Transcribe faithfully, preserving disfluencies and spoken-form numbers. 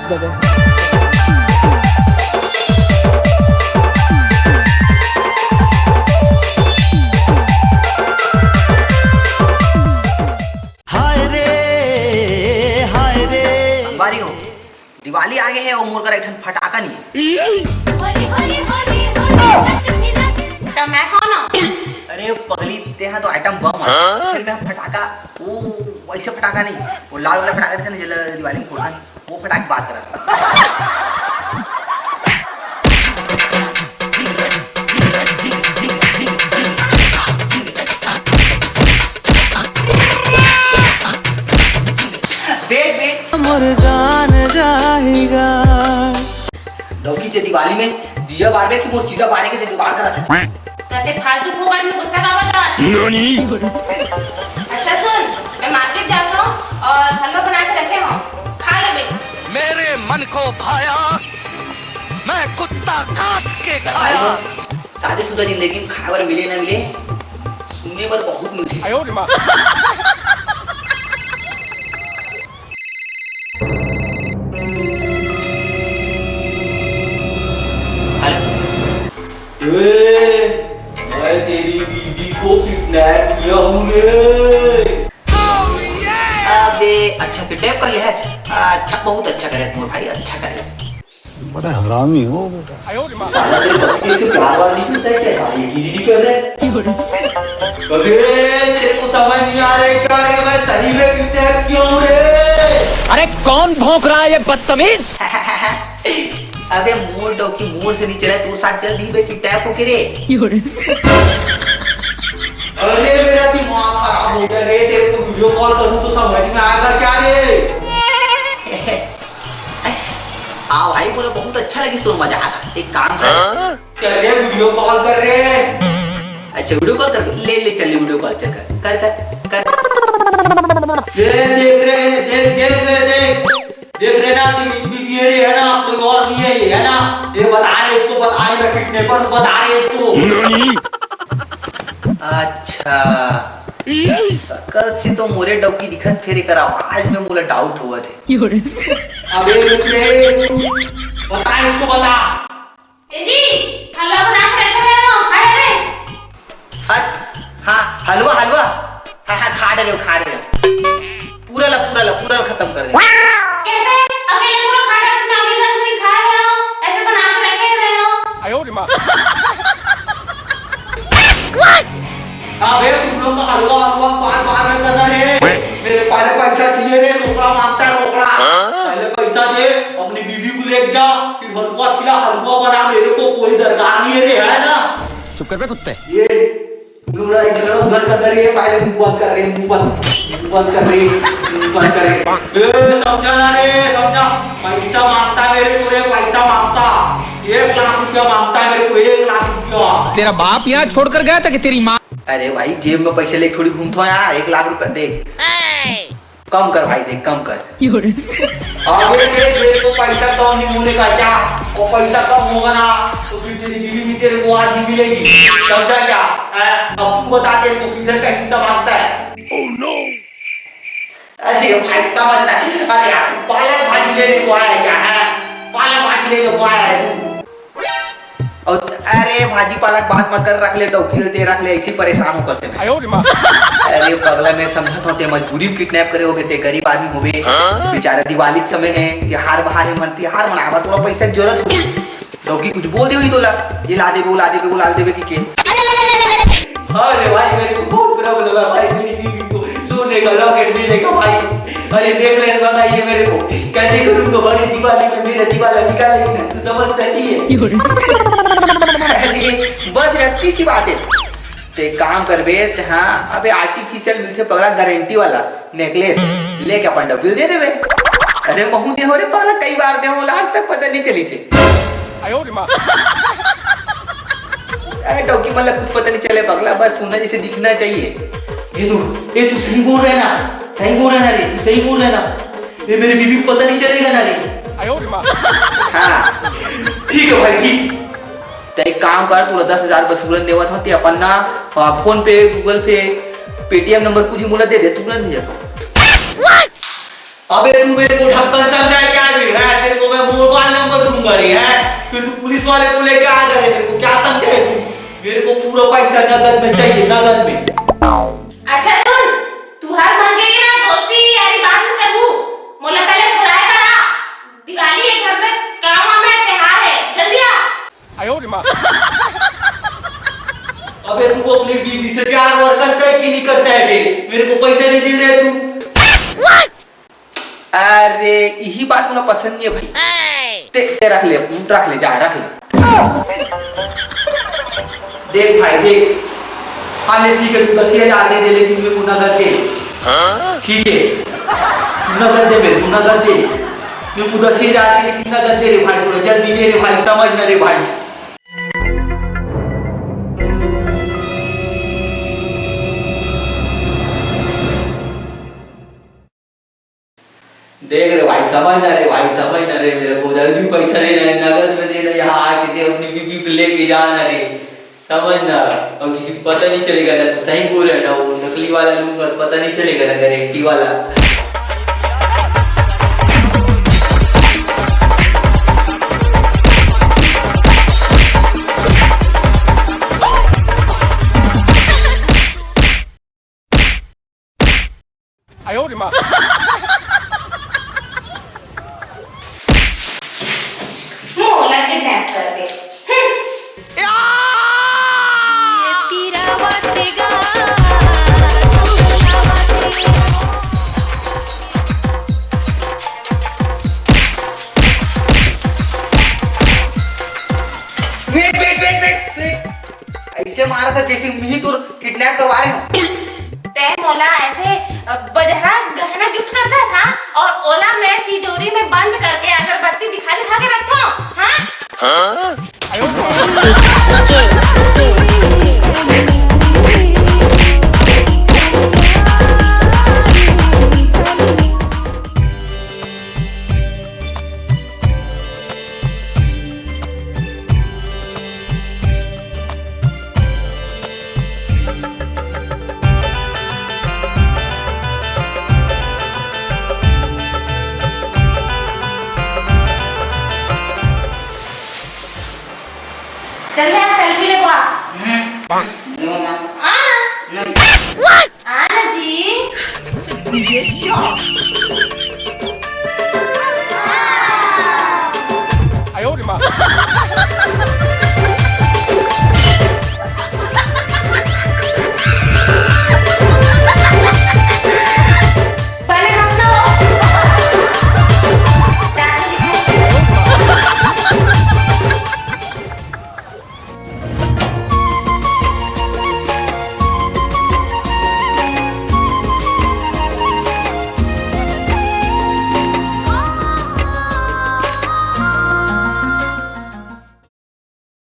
हाय रे, हाय रे। संगवारी हो, दिवाली आगे हे अउ मोर करा एक ठन फटाका नइ हे। होली, होली, होली, होली। त मैं कोन हंव? अरे पगली, तेहा तो आइटम बम हस। फेर मैं फटाका, वो वइसे फटाका नइ, वो लाल वाला फटाका रहिथे ना, जेला दिवाली में फोड़थन, वो फटाका के बात करत हंव। Weight, weight. मोर जान जाएगा। डौकी, ते दिवाली में दिया बारबे कि मोर चिता बारे के ते जुगाड़ करत हस? त ते फालतू फोकट में गुस्सा काबर करत हस? अच्छा सुन, मैं मार्केट जात हंव अउ हलवा बना के रखे हंव, खा लेबे। मेरे मन को भाया, मैं कुत्ता काट के खाया। शादीशुदा जिंदगी में खाए बर मिले ना मिले, सुने बर बहुत मिलथे। ए, मैं तेरी बीबी को किडनैप किया हूँ रे। अबे अच्छा किडनैप कर ले हस। अच्छा, बहुत अच्छा करे मोर भाई, अच्छा करे। बड़ा हरामी हो बेटा। साला तेरे पति से प्यार वार नहीं करता है क्या? साले की दीदी कर रहे हैं। अबे तेरे को समझ नहीं आ रहा है क्या रे? मैं सही में किडनैप किया हूँ रे। अरे कौन भौंक रहा है ये बदतमीज? अबे मोर डौकी, मोर से नहीं चला, तोर साथ चल दिही बे किडनैप होके रे। अरे मेरा दिमाग खराब हो गया रे, तेरे को वीडियो कॉल करूँ तो समझ में आएगा क्या रे? हाँ भाई, मोला बहुत अच्छा लगिस तोर मजाक। एक काम कर। हाँ? कर रे, वीडियो कॉल कर रे। अच्छा, वीडियो कॉल कर ले, ले चल, वीडियो कॉल चल कर, कर, कर, कर। ये देख रे, देख, देख रे, देख, देख रे ना, तेरी बीबी ये रे, है ना, कोई और नहीं है ये, है ना? ये बता रहे इसको, बता रहे, मैं किडनैपर हूँ, बता रहे इसको। अच्छा, सकल से तो मोरे डौकी दिखत, फेर एकर आवाज में मोला डाउट होवत हे। अबे रुक रे, बता इसको, बता। ए जी, हलवा बना के रखे रहे हो, खा डरे? हट, हाँ, हलवा, हलवा। हाँ, हाँ, खा डरे हो, खा डरे हो। पूरा ला, पूरा ला, पूरा ला खतम कर दे। कैसे? अकेले पूरा खा डरे, इसमें अभी तक नहीं खाए हुए हो, ऐसे बना के रखे हुए हो। अबे तुम लोग का हलवा, हलवा बार, बार में करना रे। मेरे पहले पैसा चाहिए रे, रोकड़ा मांगता है, रोकड़ा। हाँ? पहले पैसा दे, अपनी बीबी को ले जा, फिर हलवा खिला, हलवा बना, मेरे को कोई दरकार नहीं है रे, है ना? चुप कर बे कुत्ते। ये तुम लोग लड़ाई झगड़ा उधर कर रही है, पहले मुंह बंद कर रहे हैं, मुंह बंद, मुंह बंद कर रहे हैं, मुंह बंद कर रहे हैं। ए, समझा ना रे, समझा। पैसा मांगता है मेरे को रे, पैसा मांगता। एक लाख रुपया मांगता है मेरे को, एक लाख रुपया। तेरा बाप यहाँ छोड़कर गया था कि तेरी माँ? अरे भाई, जेब में पैसे लेके थोड़ी घूमता हूँ यार, एक लाख रुपया दे। कम कर भाई, देख, कम कर। अबे देख, मेरे को पैसा कम नहीं होने का क्या? और पैसा कम होगा ना, तो फिर तेरी बीवी भी तेरे को आधी मिलेगी, समझा क्या? हैं? अब तू बता, तेरे को किधर का हिस्सा मांगता है? अरे भाई, समझ ना। अरे यार, तू पालक भाजी लेने को आया है क्या, हैं? पालक भाजी लेने को आया है तू? और अरे भाजी पालक बात मत कर, रख ले डौकी ल, ते रख ले, ऐसी परेशान हो कर से मैं। अरे पगला, मैं समझत हूँ ते मजबूरी में किडनैप करे होबे, ते गरीब आदमी होबे। बेचारा दिवाली के समय है, त्योहार बहार है, मन त्योहार मनाए बर तोला पैसा के जरूरत होही। डौकी कुछ बोल दे होही तोला, ये ला देबे, वो ला देबे, वो ला देबे कि के। अरे भाई, मेरे को बहुत बुरा लगा भाई, मेरी बीवी को सोने का लॉकेट देने का भाई। अरे नेकलेस बनाइए मेरे को, कैसे करूँगा भाई, दिवाली में मेरा दिवाला निकालेगी ना, तू समझता नहीं है। अरे बस रे, इतनी सी बात है। ते काम करबे ते, हाँ, अबे आर्टिफिशियल मिलथे पगला, गारंटी वाला नेकलेस लेके अपन डौकी ल दे देबे। अरे महू दे हो रे पगला, कई बार दे हो, आज तक पता नहीं चलिस हे। अरे डौकी मन ला कुछ पता नहीं चले पगला, बस सोना जैसे दिखना चाहिए। ये तू, ये तू सही बोल रहा है ना, सही बोल रहा है ना रे, तू सही बोल रहा है ना, ये मेरे बीवी को पता नहीं चलेगा ना रे। हाँ। ठीक है भाई, ठीक। तो एक काम कर, तोला दस हजार बस तुरंत देवत हूँ, ते अपन ना, आ, फोन पे, गूगल पे, पेटीएम नंबर कुछ भी मोला दे दे, तुरंत भेजत हूँ। अबे तू मेरे को ढक्कन समझा है क्या बे? हाँ, तेरे को मोबाइल नंबर दूंगा रे, हैं? फिर तू पुलिस वाले को लेके आ जा रे, मेरे को क्या समझे है तू? मेरे को पूरा पैसा नगद में चाहिए, नगद में। अच्छा सुन, तू हर मन के ना दोस्ती यारी बात में करबू, मोला पहले छुड़ाए बर आ। दिवाली है, घर में काम वाम है, त्योहार है, जल्दी आ। अबे तू अपनी बीवी से प्यार व्यार करता है कि नहीं करता है बे? मेरे को पैसे नहीं दे रहे तू। अरे, यही बात मुझे पसंद नहीं है भाई। ते, ते रख ले, रख ले, जा, रख ले। देख भाई, देख। हाँ, ले, ठीक है, तू दस हजार दे दे, लेकिन मेरे को नगद दे। ठीक है, नगद दे मेरे को, नगद दे। मेरे को दस हजार दे, लेकिन नगद दे रे भाई, थोड़ा जल्दी दे रे भाई, समझ ना रे भाई। देख रे भाई, समझ ना रे भाई, समझ ना रे, मेरे को जल्दी पैसा लेना है, नगद में देना, यहाँ आके दे, अपनी बीबी को लेके जाना रे, समझ ना। और किसी को पता नहीं चलेगा ना, तो सही बोल रहे ना, वो नकली वाला लूंगा, पता नहीं चलेगा ना, गारंटी वाला। मोला किडनैप कर दे। हम्म। Wait, wait, wait, wait, wait. ऐसे मारा था जैसे मैं ही तोर किडनैप करवा रहे हूँ। तै मोला ऐसे, अ, बजहरा गहना गिफ्ट करता है सा, और ओला मैं तिजोरी में बंद करके अगरबत्ती दिखा दिखा के रखता हूँ, हाँ? चल यार, सेल्फी लेबो आ। हम्म। नो ना। आ ना। नहीं। आ ना जी।